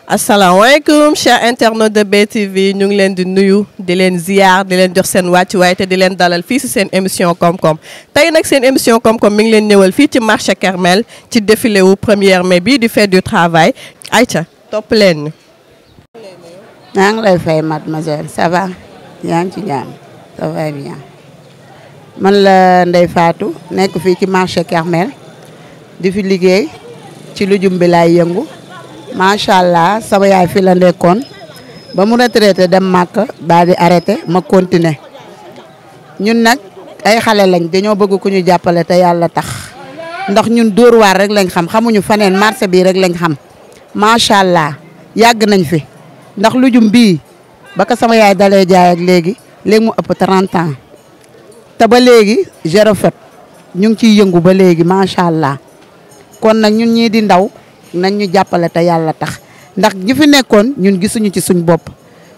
asalaamaaleykum chers internautes de BTV ñu ngi leen di nuyu di leen ziar di leen jox seen wàccuwaay te di leen dalal fii si seen émission koom-koom tey nag seen émission koom-koom mi ngi leen ñëwal fii ci marché Kermel ci défilé wu 1er mai bi di fête du travail ayca topp leen ñu. maa ngi lay fay mademoiselle ça va yaa ngi ci jàmm ça va bien man la Ndeye Fatou nekk fii ci marché Kermel di fi liggéey ci lujum bi laay yëngu. macha allah sama yaay fi la nekkoon ba mu retraité dem màkk daal di arrêté ma continuer ñun nag ay xale lañ dañoo bëgg ku ñu jàppale te yàlla tax ndax ñun dóor waar rek lañ xam xamuñu faneen marché bii rek lañ xam macha allah yàgg nañ fi ndax lujum bii ba ko sama yaay dalee jaay ak léegi mu ëpp 30 ans te ba léegi zéro faute ñu ngi ciy yëngu ba léegi macha allah kon nag ñun ñii di ndaw. nañ ñu jàppale te yàlla tax ndax ñu fi nekkoon ñun gisuñu ci suñu bopp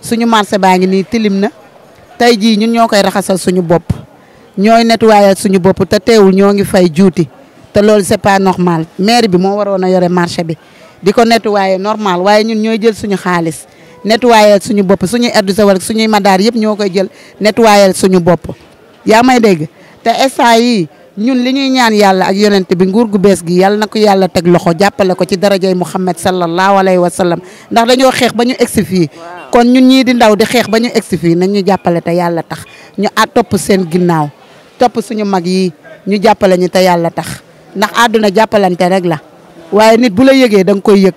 suñu marché baa ngi nii tilim na tey jii ñun ñoo koy raxasal suñu bopp ñooy nettoyer suñu bopp te teewul ñoo ngi fay juuti te loolu c'est pas normal maire bi moo waroon a yore marché bi di ko nettoyer normal waaye ñun ñooy jël suñu xaalis nettoyer suñu bopp suñuy air du sawar suñuy madaar yëpp ñoo koy jël nettoyer suñu bopp yaa may dégg te instant yii ñun li ñuy ñaan yàlla ak yonent bi nguur gu bees gi yàlla na ko yàlla teg loxo jàppale ko ci darajay Muhammad sallallahu alayhi wa sallam ndax dañoo xeex ba ñu egsi fii kon ñun ñii di ndaw di xeex ba ñu egsi fii nañ ñu jàppale te yàlla tax ñu topp seen ginnaaw topp suñu mag yi ñu jàppale ñu te yàlla tax ndax àdduna jàppalante rek la waaye nit bu la yëgee da nga koy yëg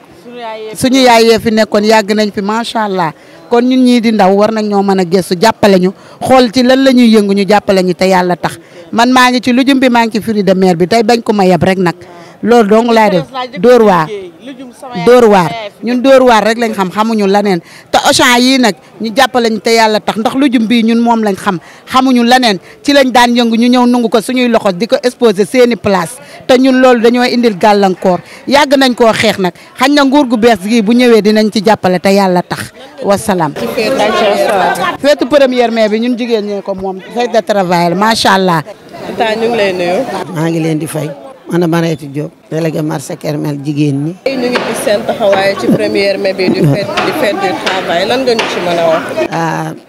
suñu yaay yee fi nekkoon yàgg nañ fi macha allah kon ñun ñii di ndaw war nañ ñoo mën a gëstu jàppale ñu xool ci lan la ñuy yëngu ñu jàppale ñu te yàlla tax man maa ngi ci lujum bi maa ngi ci fruits de mer bi tey bañ ko ma yeb rek nag loolu dong laay def dóor waar ñun dóor waar rek lañ xam xamuñu laneen te Auchan yii nag ñu jàppale ñu te yàlla tax ndax lujum bii ñun moom lañ xam xamuñu laneen ci lañ daan yëngu ñu ñëw nungu ko suñuy loxo di ko exposé seeni place te ñun loolu dañoo indil gàllankoor yàgg nañ koo xeex nag xañ na nguur gu bees gii bu ñëwee dinañ ci jàppale te yàlla tax wasalaam. feetu 1er mai bi ñun jigéen ñee ko moom fête de travail macha allah. ñu ngi lay nuyu. maa ngi leen di fay. man Mariétou Diop délégué marché Kermel jigéen ñi. ñu ngi gis seen taxawaay ci 1er mai bi di fête du travail lan nga ñu ci mën a wax.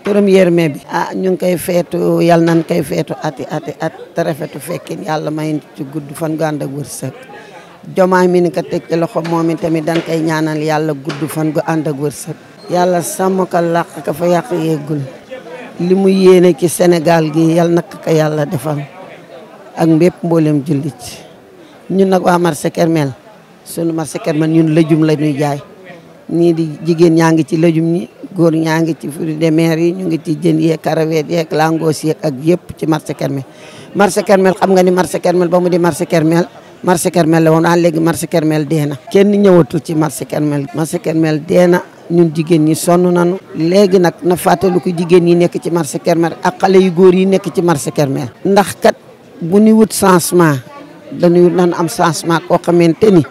1er mai bi. ñu ngi koy feetu yal nañ koy feetu ati at te rafetu fekkin yàlla may ci gudd fan gu ànd ak wërsëg. jomaay mi ni ko teg ci loxo moom itamit dañ koy ñaanal yàlla gudd fan gu ànd ak wërsëg. yàlla sàmm ko làq ka fa yàq yeggul li mu yéene ci Sénégal gi yal na ko yàlla defal ak mbépp mboolem jullit. ñun nag waa marché Kermel sunu marché Kermel ñun lëjum la ñuy jaay ñii di jigéen ñaa ngi ci lëjum ñi góor ñaa ngi ci fruits de mer yi ñu ngi ci jën yeeg caravette yeeg langos yeeg ak yëpp ci marché Kermel. marché Kermel xam nga ni marché Kermel ba mu di marché Kermel la woon léegi marché Kermel dee na kenn ñëwatul ci marché Kermel. marché Kermel dee na ñun jigéen ñi sonn nañu léegi nag na fàttali ko jigéen ñi nekk ci marché Kermel ak xale yu góor yi nekk ci marché Kermel. ndax kat bu ñu wut changement. dañuy nan am changement koo xamante ni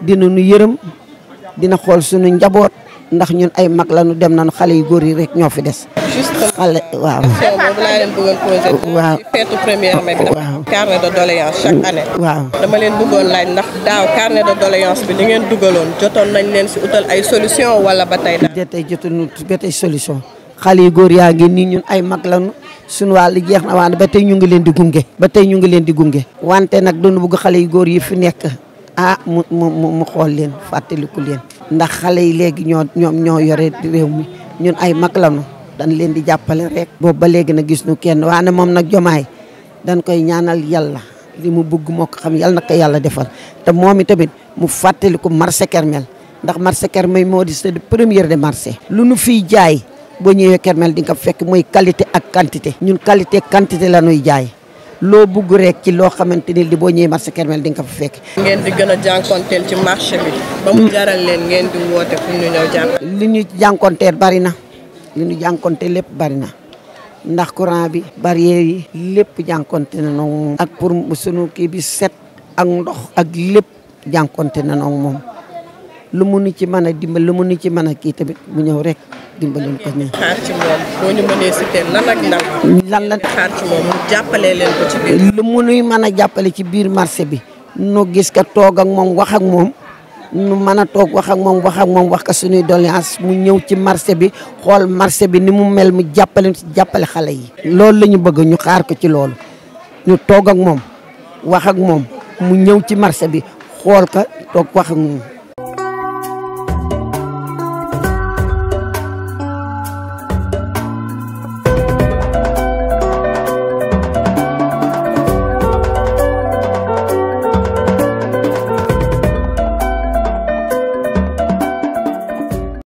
dina nu yërëm dina xool suñu njaboot ndax ñun ay mag la ñu dem nañu xale yu góor yi rek ñoo fi des. xale waaw. boobu laa leen bëggoon posé. waaw ci feetu 1er mai bi. waaw carnet de doléance chaque année. waaw dama leen bëggoon laaj ndax daaw carnet de doléance bi li ngeen dugaloon jotoon nañ leen si utal ay solution wala ba tey daal. ba tey jotuñu ba tey solution. xale yu góor yaa ngi nii ñun ay mag lañu suñu wàll jeex na waane ba tey ñu ngi leen di gunge. ba tey ñu ngi leen di gunge. wante nag doonu bëgg xale yu góor yi fi nekk mu xool leen fàttaliku leen. ndax xale yi léegi ñoo yore réew mi ñun ay mag lañu dañ leen di jàppale rek. boobu ba léegi nag gis nu kenn waane moom nag jomaay dañ koy ñaanal yàlla li mu bëgg moo ko xam yàlla na ko yàlla defal te moom itamit mu fàttaliku marché Kermel ndax marché Kermel moo di c'est le premier de marché. lu nu fiy jaay. boo ñëwee Kermel di nga fekk mooy qualité ak quantité ñun qualité quantité la ñuy jaay loo bugg rek ci loo xamante ni li boo ñëwee marché Kermel di nga fa fekk. ngeen di gën a jànkonteel ci marché bi ba mu jaral leen ngeen di woote pour ñu ñëw jànk. li ñu jànkonteel bari na li ñu jànkonteel lépp bari na ndax courant bi barrière yi lépp jànkonte na noonu ak pour sunu kii bi set ak ndox ak lépp jànkonte na noonu moom lu mu nu ci mën a dimbal lu mu nu ci mën a kii tamit mu ñëw rek dimbaloon ko ñëw. xaar ci moom boo ñu mënee citer lan ak lan la xaar ci moom mu jàppalee leen ko ci biir. lu mu nuy mën a jàppale ci biir marché bi nu gis ka toog ak moom wax ak moom nu mën a toog wax ak moom wax ko suñuy doléance mu ñëw ci marché bi xool marché bi ni mu mel mu jàppale xale yi. loolu la ñu bëgg ñu xaar ko ci loolu ñu toog ak moom wax ak moom mu ñëw ci marché bi xool ko toog wax ak moom.